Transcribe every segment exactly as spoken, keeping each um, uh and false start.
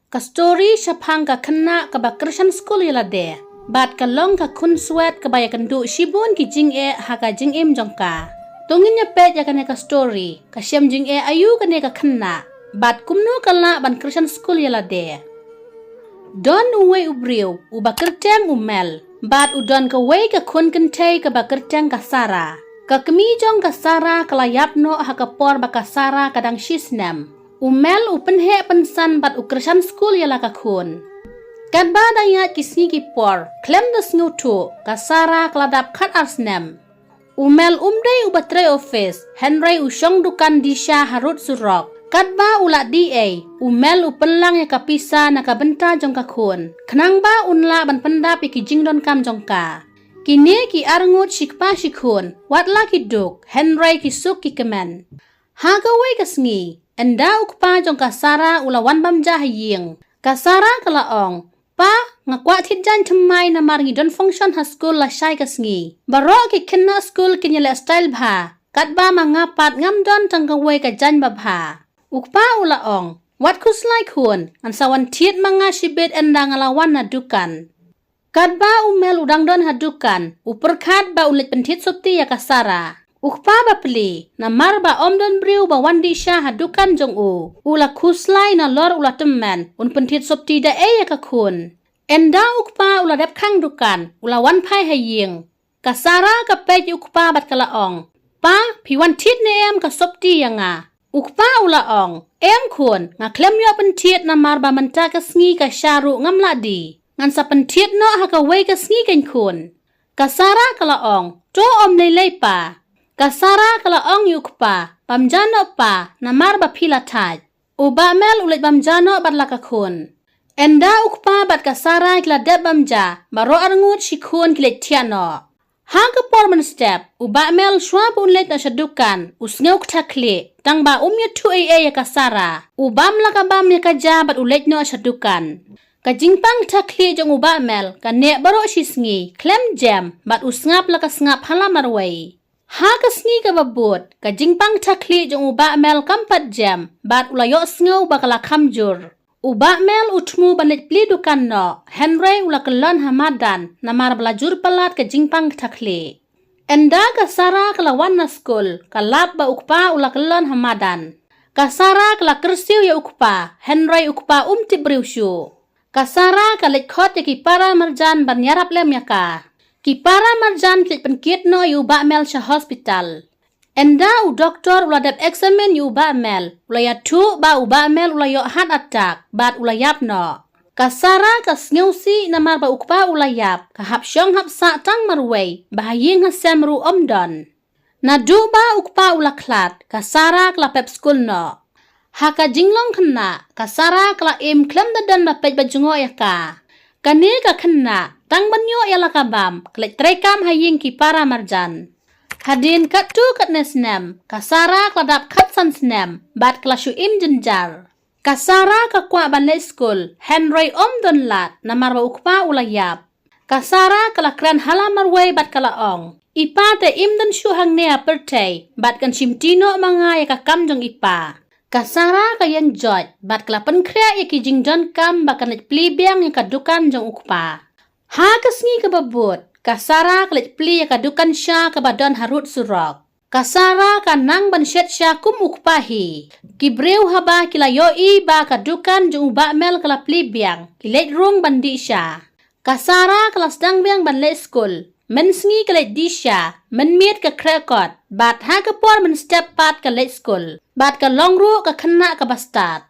Ka story shaphang ka khynnah kaba kyrshan skul ïa lade bad ka long ka khun swet kaba ïakynduh shibun ki jingeh ha ka jingim jong ka. To ngin ïa peit ïa kane ka story, ka shem jingeh aïu kane ka khynnah bad kumno ka lah ban kyrshan skul ïa lade. Don uwei u briew uba kyrteng u Mel bad u don kawei ka khun kynthei kaba kyrteng ka Sara. Ka kmie jong ka Sara ka la ïap noh ha ka por ba ka Sara ka dang shi snem. U Mel u pynheh pynsan bad u kyrshan skul ïa la ka khun. Katba da ïaid ki sngi ki por, khlem da sngewthuh, ka Sara ka la dap khat ar snem. U Mel um dei uba trei office, hynrei u shong dukan dih sha harud surok. Katba u la dih ei, u Mel u pynlang ïa ka pisa na ka bynta jong ka khun, khnang ba un lah ban pyndap ïa ki jingdonkam jong ka. Kine ki arngut shi kpa shi khun, wat la ki duk, hynrei ki suk ki kmen. Ha kawei ka sngi, ynda u kpa jong ka Sara u la wan bam ja ha ïing, ka Sara ka la ong, "Pa, nga kwah thied jaiñ thymmai namar ngi don function ha skul lashai ka sngi. Baroh ki khynnah skul kin ïaleh style bha, katba ma nga pat ngam don tang kawei ka jaiñ babha." U kpa u la ong, "Wat khuslai khun, ngan sa wan thied ma nga shibit ynda nga la wan na dukan." Katba u Mel u dang don ha dukan, u pyrkhat ba un leit pynthied sopti ïa ka Sara. U kpa ba plie, namar ba ym don briew ba wan dih sha ha dukan jong u, u la khuslai nalor u la tymmen, un pynthied sopti da ei ïa ka khun. Ynda u kpa u la dep khang dukan, u la wan phai ha ïing. Ka Sara ka peit ïa u kpa bad ka la ong, "Pa, phi wan thied ne em ka sopti ïa nga?" U kpa u la ong, "Em khun, nga khlem ïoh pynthied namar ba mynta ka sngi ka sha ruh ngam lah dih. Ngan sa pynthied noh ha kawei ka sngi kein khun." Ka Sara ka la ong, "To ym lei lei pa." Ka Sara ka la ong ïa u kpa, "Bam ja noh pa, namar ba phi la thait." U Bah Mel u leit bam ja noh bad la ka khun. Ynda u kpa bad ka Sara ki la dep bam ja, baroh arngut shi khun ki leit thiah noh. Ha ka por mynstep, u Bah Mel shuwa ba un leit noh sha dukan, u sngew ktah khlieh, tang ba um ïathuh ei ei ïa ka Sara. U bam la ka bam ïa ka ja bad u leit noh sha dukan. Ka jingpang ktah khlieh jong u Bah Mel ka neh baroh shi sngi, khlem jem, bad u sngap la ka sngap ha la marwei. Ha ka sngi kaba bud, ka jingpang ktah khlieh jong u Bah Mel kam pat jem, bad u la ïohsngew ba ka la kham jur. U Bah Mel u thmu ban leit plie dukan noh, hynrei u la kyllon ha madan, namar ba la jur palat ka jingpang ktah khlieh. Ynda ka Sara ka la wan na skul, ka lap ba u kpa u la kyllon ha madan. Ka Sara ka la kyrsiew ïa u kpa, hynrei u kpa um tip briew shuh. Ka Sara ka leit khot ïa ki para marjan ban ïarap lem ïa ka. Ki para marjan ki leit pynkit noh ïa u Bah Mel sha hospital. Ynda u doktor u la dep eksamin ïa u Bah Mel, u la ïathuh ba u Bah Mel u la ïoh heart attack, bad u la ïap noh. Ka Sara ka sngewsih namar ba u kpa u la ïap, ka hap shong hap sah tang marwei, ba ha ïing ha sem ruh ym don. Naduh ba u kpa u la khlad, ka Sara ka la pep skul noh. Ha ka jinglong khynnah, ka Sara ka la im khlem da don ba peit ba jngoh ïa ka. Kane ka khynnah, tang ban ïoh ïa la ka bam, ka leit trei kam ha ïing ki para marjan. Hadien katto katne snem, ka Sara ka la dap khatsan snem, bad ka la shu im jynjar. Ka Sara ka kwah ban leit skul, hynrei ym don lad, namar ba u kpa u la ïap. Ka Sara ka la kren ha la marwei bad ka la ong, "I pa te im don shuh hangne ha pyrthei, bad kan shim ti noh ma nga ïa ka kam jong i pa." Ka Sara ka ïeng joit, bad ka la pynkhreh ïa ki jingdonkam ba kan leit plie biang ïa ka dukan jong u kpa. Ha ka sngi kaba bud, ka Sara ka leit plie ïa ka dukan sha kaba don harud surok. Ka Sara ka nang ban shet sha kum u kpa hi. Ki briew haba ki la ïohi ba ka dukan jong u Bah Mel ka la plie biang, ki leit rung ban dih sha. Ka Sara ka la sdang biang ban leit skul. Mynsngi ka leit dih sha, mynmiet ka khreh kot, bad ha ka por mynstep pat ka leit skul, bad ka long ruh ka khynnah kaba stad.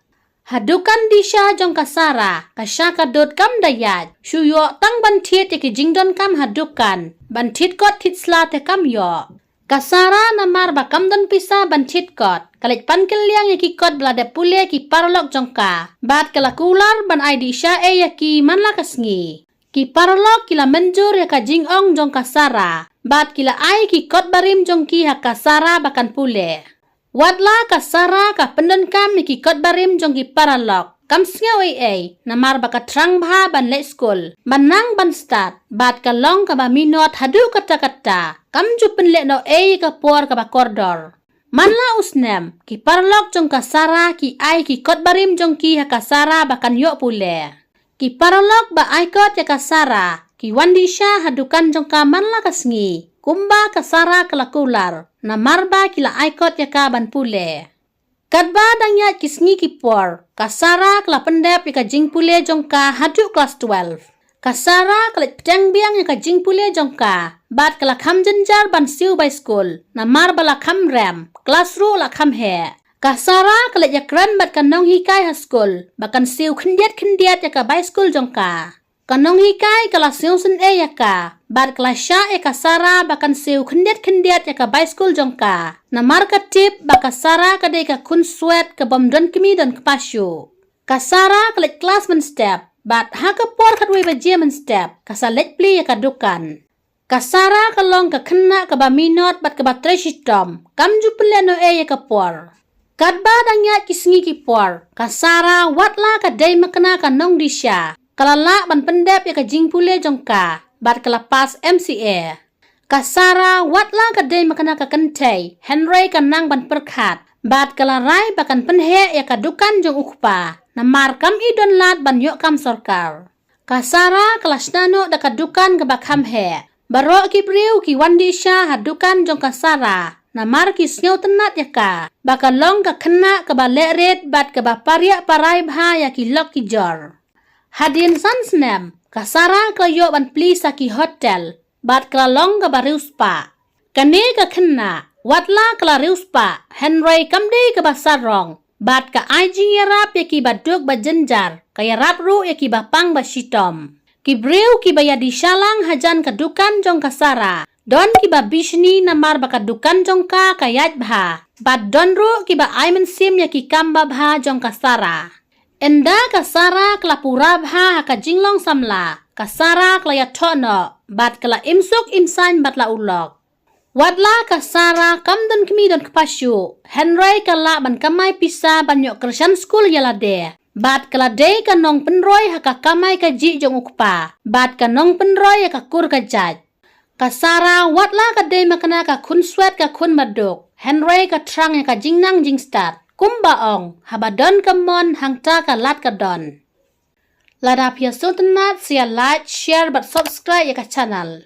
Ha dukan dih sha jong ka Sara, ka sha ka dud kam da ïaid, shu ïoh tang ban thied ïa ki jingdonkam ha dukan, ban thied kot thied sla te kam ïoh. Ka Sara namar ba kam don pisa ban thied kot, ka leit pan kylliang ïa ki kot ba la dep pule ki paralok jong ka, bad ka la kular ban ai dih sha ei ïa ki man la ka sngi. Ki paralok ki la mynjur ïa ka jingong jong ka Sara, bad ki la ai ki kot barim jong ki ha ka Sara ba kan pule. Wat la ka Sara ka pyndonkam ïa ki kot barim jong ki paralok, kam sngew ei ei, namar ba ka thrang bha ban leit skul, ban nang ban stad, bad ka long kaba minot haduh katta katta, kam ju pynleh noh ei ïa ka por kaba kordor. Man la u snem, ki paralok jong ka Sara ki ai ki kot barim jong ki ha ka Sara ba kan ïoh pule. Ki paralok ba ai kot ïa ka Sara, ki wan dih sha ha dukan jong ka man la ka sngi, kumba ka Sara ka la kular, namar ba ki la ai kot ïa ka ban pule. Katba dang ïaid ki sngi ki por, ka Sara ka la pyndep ïa ka jingpule jong ka haduh klas twelve. Ka Sara ka leit pteng biang ïa ka jingpule jong ka, bad ka la kham jynjar ban siew bai skul, namar ba la kham rem, klas ruh la kham heh. Ka Sara ka leit ïakren bad ka nonghikai ha skul, ba kan siew khyndiat khyndiat ïa ka bai skul jong ka. Ka nonghikai ka la siew sngewsih ïa ka, bad ka la shah ïa ka Sara ba kan siew khyndiat khyndiat ïa ka bai skul jong ka. Namar ka tip ba ka Sara ka dei ka khun swet ka bym don kmie don kpa shuh. Ka Sara ka leit klas mynstep, bad ha ka por khatwei baje mynstep, ka sa leit plie ïa ka dukan. Ka Sara ka long ka khynnah kaba minot bad kaba trei shitom, kam ju pynlehnohei ïa ka por. Katba dang ïaid ki sngi ki por, ka Sara wat la ka dei makna ka nongdih sha, ka la lah ban pyndep ïa ka jingpule jong ka, bad ka la pass M C A. Ka Sara wat la ka dei makna ka kynthei, hynrei ka nang ban pyrkhat, bad ka la rai ba kan pynheh ïa ka dukan jong u kpa, namar kam i don lad ban ïoh kam sorkar. Ka Sara ka la shna noh da ka dukan kaba kham heh. Baroh ki briew ki wan dih sha ha dukan jong ka Sara, namar ki sngewtynnat ïa ka, ba ka long ka khynnah kaba leh rit bad kaba pariah parai bha ïa ki lok ki jor. Hadien san snem, ka Sara ka ïoh ban plie sha ki hotel, bad ka la long kaba riewspah. Kane ka khynnah, wat la ka la riewspah, hynrei kam dei kaba sarong, bad ka ai jingïarap ïa kiba duk ba jynjar, ka ïarap ruh ïa kiba pang ba shitom. Ki briew kiba ïadih shalang hajan ka dukan jong ka Sara, don kiba bishni namar ba ka dukan jong ka ka ïaid bha, bad don ruh kiba ai mynsiem ïa ki kam babha jong ka Sara. Ynda ka Sara ka la pura bha ha ka jinglong samla, ka Sara ka la ïathoh noh, bad ka la im suk im saiñ bad la u lok. Wat la ka Sara kam don kmie don kpa shuh, hynrei ka lah ban kamai pisa ban ïoh kyrshan skul ïa lade, bad ka la dei ka nongpynroi ha ka kamai kajih jong u kpa, bad ka nongpynroi ïa ka kur ka jait. Ka Sara wat la ka dei makna ka khun swet ka khun baduk, hynrei ka thrang ïa ka jingnang jingstad. Kumba ong, haba don ka mon hangta ka lad ka don. Lada phi ïa sngewtynnat sa ïa like, share bad subscribe ïa ka channel.